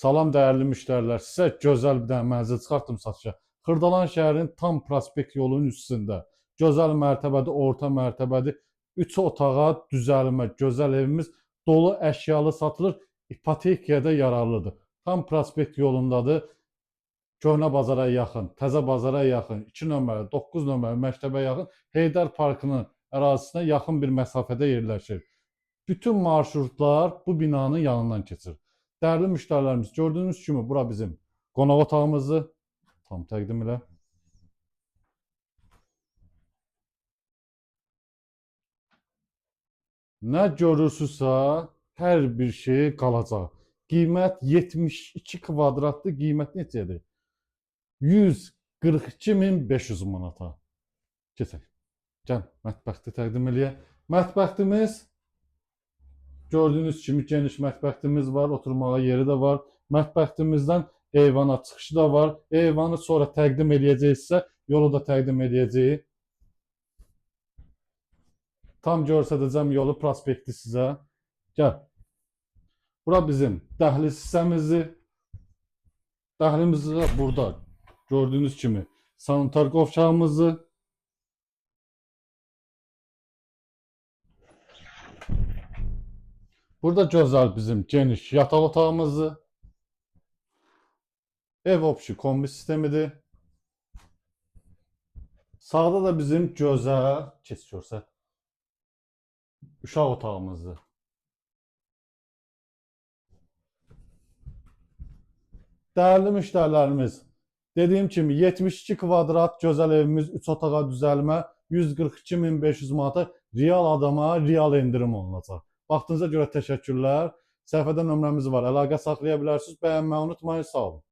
Salam dəyərli müştərilər, sizə gözəl bir dənə mənzil çıxartdım satışa. Xırdalan şəhərinin tam prospekt yolunun üstündə. Gözəl mərtəbədir, orta mərtəbədir. 3 otağa düzəlmə gözəl evimiz dolu əşyalı satılır. İpotekaya da yararlıdır. Tam prospekt yolundadır. Köhnə bazara yaxın, təzə bazara yaxın, 2 nömrəli, 9 nömrəli məktəbə yaxın, Heydər Parkının ərazisinə yaxın bir məsafədə yerləşir. Bütün marşrutlar bu binanın yanından keçir. Dəyərli müştərilərimiz, gördüyünüz kimi bura bizim qonaq otağımızdır. Tam təqdim elə. Nə görürsünüzsə, hər bir şey qalacaq. Qiymət 72 kvadratdır. Qiymət neçədir? 142.500 manata. Keçək. Gəl, mətbəxdə təqdim eləyək. Mətbəximiz gördüyünüz kimi geniş mətbəximiz var, oturmağa yeri də var. Mətbəximizdən eyvana çıxışı da var. Eyvanı sonra təqdim eləyəcəyik sizə, yolu da təqdim eləyəcəyik. Tam göstərəcəm yolu, prospekti sizə. Gəl. Bura bizim dəhliz hissəmizdir. Dəhlizimizdə burada gördüyünüz kimi sanitar qovşağımızdır. Burada gözəl bizim geniş yataq otağımızdır. Ev opşi kombi sistemidir. Sağda da bizim gözəl, keç görsət, uşaq otağımızdır. Dəyərli müştərilərimiz, dediyim kimi 72 kvadrat gözəl evimiz 3 otağa düzəlmə 142.500 manata real adama real endirim olunacaq. Vaxtınıza görə təşəkkürlər. Səhifədə nömrəmiz var. Əlaqə saxlaya bilərsiniz. Bəyənməyi unutmayın. Sağ olun.